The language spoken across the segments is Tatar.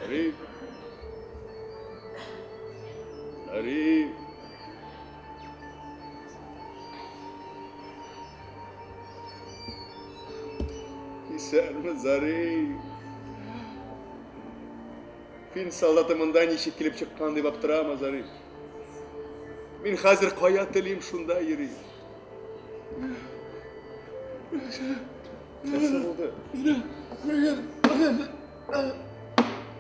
Зариф. Зариф. Исәнме, Зариф? Фин солдаты монда ничек килеп чыккан дип аптырама, Зариф. Мин хәзер кая телим, шунда йөрим. Нәрсә булды?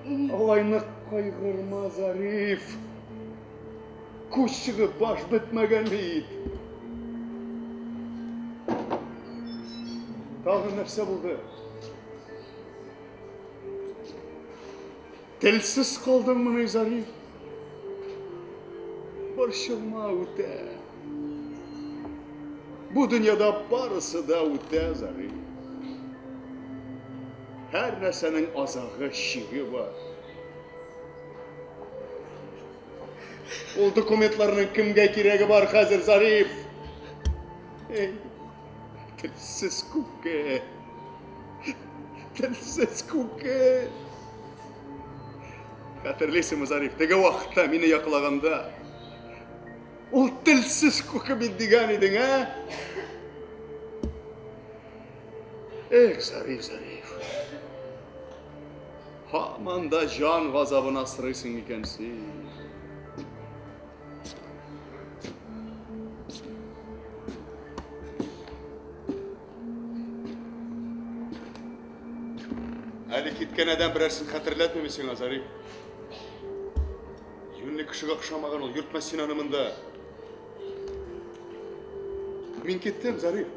Алай нык кайгырма, Зариф. Күз чыгып баш бетмәгән бит. Тагын нәрсә булды? Телсез калдыңмыни, Зариф? Борчылма, үтә. Бу дөньяда барысы да үтә, Зариф. Һәр нәрсәнең азагы, чиге бар. Ул документларның кемгә кирәге бар хәзер, Зариф? Эй, телсез күке. Телсез күке. Хәтерлисеңме, Зариф, теге вакытта мине яклаганда, ул телсез күке бит дигән идең, ә? Эх, Зариф, Зариф. Һаман да җан газабын асрыйсың икән син. Әле киткән адәм берәрсен хәтерләтмиме сиңа, Зариф? Юньле кешегә охшамаган ул, йөртмәс син аны монда. Мин киттем, Зариф.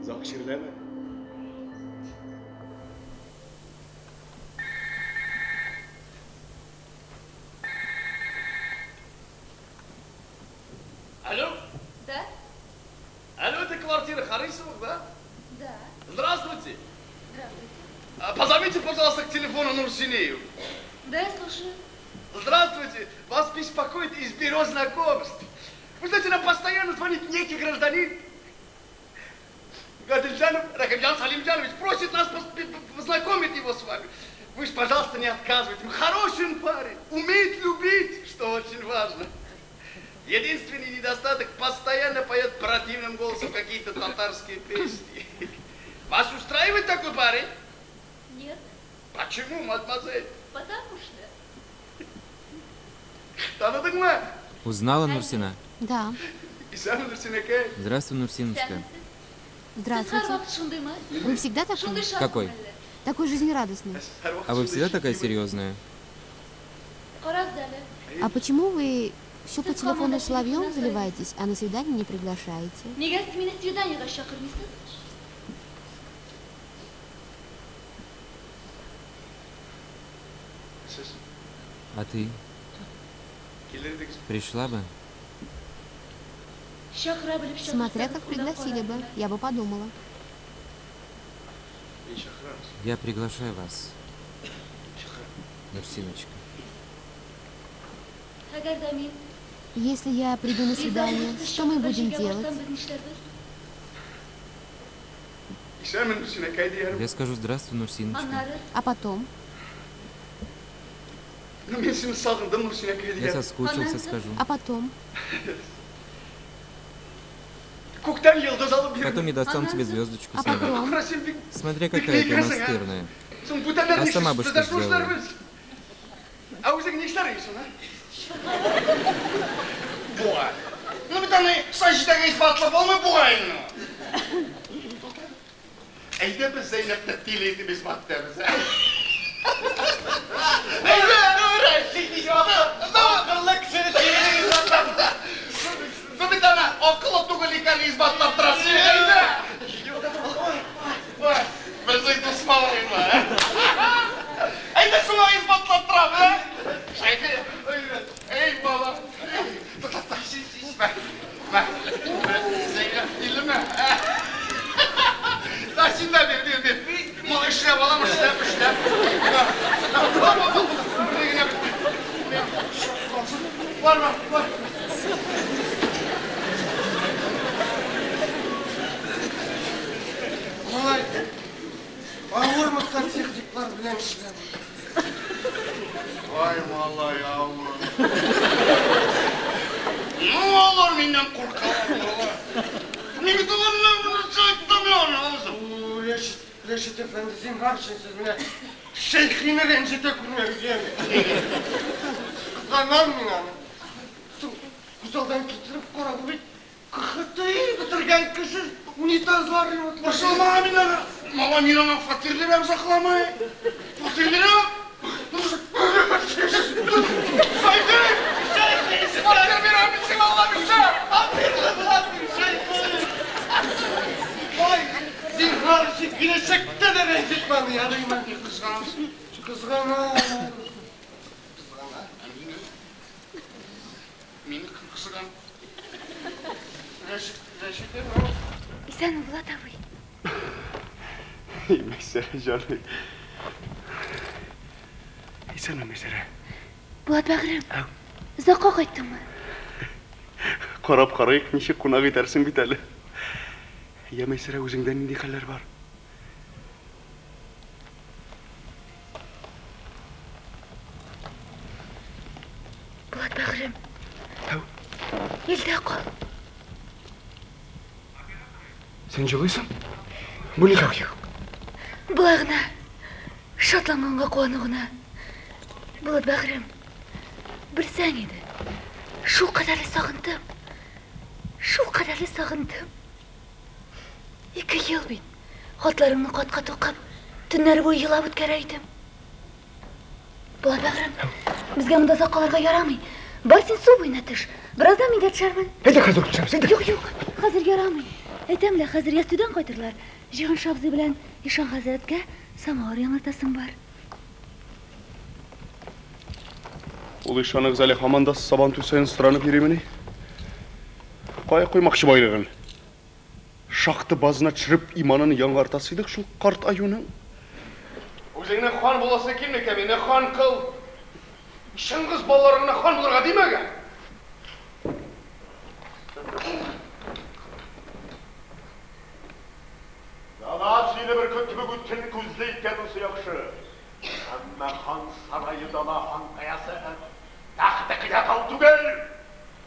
Озак чирләмә. Алло? Да? Алло, это квартира Харисовых, да? Да. Здравствуйте. Здравствуйте. Позовите, пожалуйста, к телефону Нурсинею. Да, я слушаю. Здравствуйте. Вас беспокоит из бюро знакомств. Вы знаете, нам постоянно звонит некий гражданин. Гадельджанов Рахимджан Салимджанович просит нас познакомить его с вами. Вы ж, пожалуйста, не отказывайте. Хороший он парень, умеет любить, что очень важно. Единственный недостаток – постоянно поет противным голосом какие-то татарские песни. Вас устраивает такой парень? Нет. Почему, мадемуазель? Потому что. Таныдыңмы? Узнала Нурсина? Да. Здравствуй, Нурсиночка. Здравствуйте. Вы всегда такой? Какой? Такой жизнерадостный. А вы всегда такая серьезная? А почему вы все по телефону соловьем заливаетесь, а на свидание не приглашаете? А ты? Пришла бы? Смотря как пригласили бы, я бы подумала. Я приглашаю вас, Нурсиночка. Если я приду на свидание, что мы будем делать? Я скажу здравствуй, Нурсиночка. А потом? Я соскучился, скажу. А потом? Потом я достану тебе звездочку А с неба. потом? Смотря какая ты настырная. А сама бы что сделала? Ну бит аны Саҗидәгә исбатлап булмый бугай инде. Әйдә без Зәйнәпне тиле итеп исбатлыйбыз. Әйдә, акыллы кешене тиле исбатлап. Бу бит аны акыллы түгел икәнен исбатлап тора. Әйдә. Безнең дус малайлар. Әйдә шуңа исбатлап торам, ә? Эй, бала. Зәйнәп тилеме? Да, син дә бир, бир, бир. Мал эшләп алам, эшләп, эшләп. Бар, бар, бар. Малай. Авырмы сантехниклар белән эшләү? Ай, малай, авыр. Ну, алар миннән куркалар, малай. Мин бит аларны әйттем я, Рәшит, Рәшит әфәнде, зинһар өчен сез менә шәйхине рәнҗетә күрмәгез, яме. Кызганам мин аны. Соң, күз алдан китереп кара, бу бит КХТИ бетергән кеше, унитазлар ремонтлый. Борчылма мин аны. Малай, мин аңа фатир бирәм озакламый. Фатир бирәм. Шәйхи! Шәйхи! Фатир бирәм мин сиңа, Алла бирсә! Фатирлы буласың, шәйхи! Ой, зинһар өчен киләчәктә дә рәнҗетмә аны, ярыймы? Кызганасың. Кызганам. Кызганам. Ә мине? Мине кем кызган? Рәшит, Рәшит әфәнде. Исәнме, Булат абый? Мәйсәрә җаный. Исәнме, Мәйсәрә? Булат бәгърем. Озакка кайттыңмы? Карап карыйк, ничек кунак итәрсең бит әле. Я, Мәйсәрә, үзеңдә нинди хәлләр бар? Булат бәгърем. Әү. Илдә кал. Син җылыйсың? Бу ни хәл? Юк. Болай гына. Шатланганга куану гына. Булат бәгърем. Белсәң иде. Шул кадәрле сагындым. Шул кадәрле сагындым. Ике ел бит. Хатларыңны кат-кат укып, төннәр буе елап үткәрә идем. Булат бәгърем, безгә монда озак калырга ярамый. Бар син су буена төш. Бераздан мин дә төшәрмен. Әйдә хәзер үк төшәбез, әйдә. Юк, юк, хәзер ярамый. Әйтәм лә, хәзер ястүдән кайтырлар. Җиһанша абзый белән Ишан хәзрәткә самавыр яңартасың бар. Ул ишаныгыз әле һаман да Сабантуй саен соранып йөримени? Кая куймакчы байлыгын? Шахта базына төшереп иманын яңартасы идек шул карт аюның. Үзеңнең хан буласы килми икән, мине хан кыл. Чыңгыз балаларыңны хан булырга димәгән. Дала сине бөркет кебек үткен күзле иткән бусы яхшы. Әмма хан сарае дала хан каясы тәхте кыя тау түгел.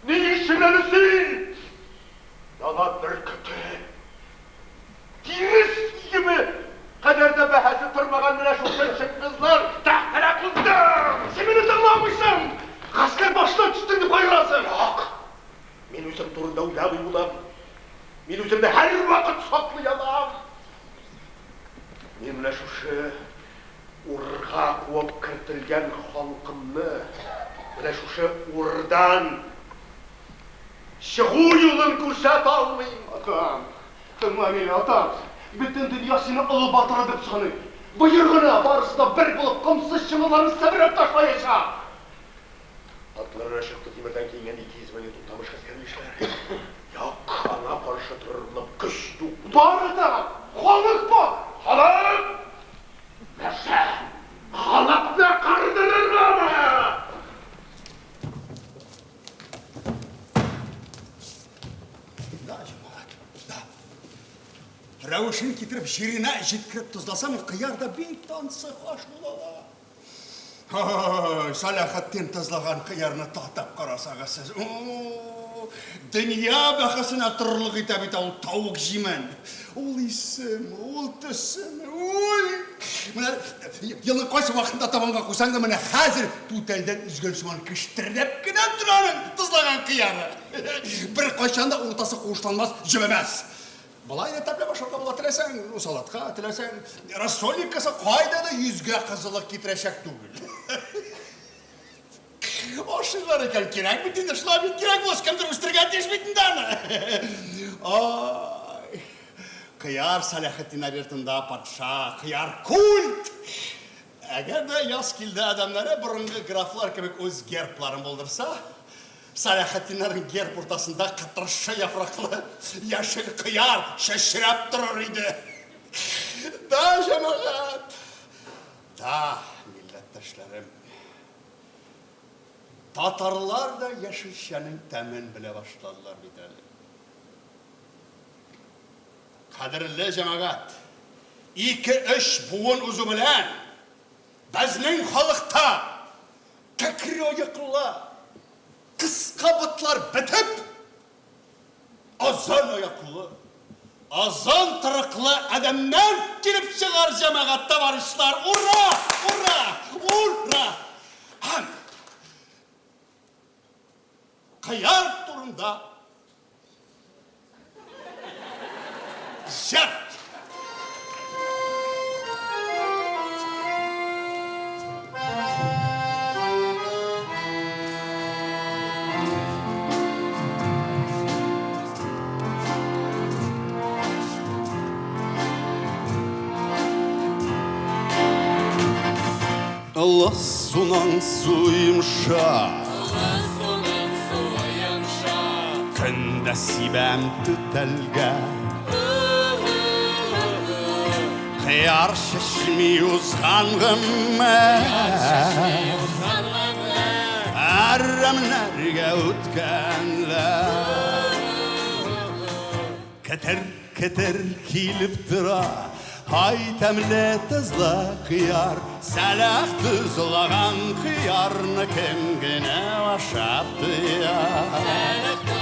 Ни өчен әле син? Дала бөркете. Тирес иеме кадәр дә бәһасе тормаган менә шушы Чыңгызлар тәхтенә кузды. Син мине тыңламыйсың. Гаскәр башына төштең дип кайгырасың. Юк. Мин үзем турында уйламыйм, улым. Мин үземне һәрвакыт саклый алам. Мин менә шушы урга куып кертелгән халкымны, менә шушы урдан чыгу юлын күрсәтә алмыйм. Атам, тыңла мине, атам. Бөтен дөнья сине олы батыры дип саный. Боер гына, барысы да бер булып, комсыз чыңгызларны себереп ташлаячак. Атларына чыкты тимердән киенгән 200 меңле Туктамыш гаскәре ишләре. Юк, аңа каршы торырлык көч юк. Бар атам, халык бар. Халык! Нәрсә? Халыкны кырдырыргамы? Да, җәмәгать, да. Рәвешен китереп, җиренә җиткереп тозласаң, кыяр да бик тансык аш була ала. Ой, Сәләхетдин тозлаган кыярны татып карасагыз сез. О, дөнья бәһасенә торырлык итә бит ул тавык җимен. Ул исеме, ул төсеме, ой! Менә елның кайсы вакытында табынга куйсаң да, менә хәзер түтәлдән өзгән сыман кештердәп кенә тора аның тозлаган кыяры. Беркайчан да уртасы куышланмас, җебемәс. Болай да тәмләп ашарга була, теләсәң, салатка, теләсәң, рассольниккасы кайда да йөзгә кызыллык китерәчәк түгел. Ашыйлар икән, кирәк бит инде, шулай бит кирәк булгач, кемдер үстергән тиеш бит инде аны. Ай, кыяр Сәләхетдиннәр йортында патша, кыяр культ. Әгәр дә Язкилде адәмнәре борынгы графлар кебек үз гербларын булдырса, Сәләхетдиннәрнең герб уртасында кытыршы яфраклы яшел кыяр чәчрәп торыр иде. Да, җәмәгать! Да, милләттәшләрем! Татарлар да яшелчәнең тәмен белә башладылар бит әле. Кадерле җәмәгать! Ике-өч буын узу белән безнең халыкта кәкре аяклы, кыска ботлар бетеп, озын аяклы, озын торыклы адәмнәр килеп чыгар, җәмәгать, товарищлар! Ура! Ура! Ура! Һәм кыяр турында җыр. Ылыс суның суы йомшак. Ылыс суның суы йомшак. Көн дә сибәм түтәлгә. Кыяр чәчми узган гомер. Әрәмнәргә үткәнләр. Кетер-кетер килеп тора. Ай тәмле тозлы кыяр. Сәлах тозлаган кыярны кем генә ашап туяр.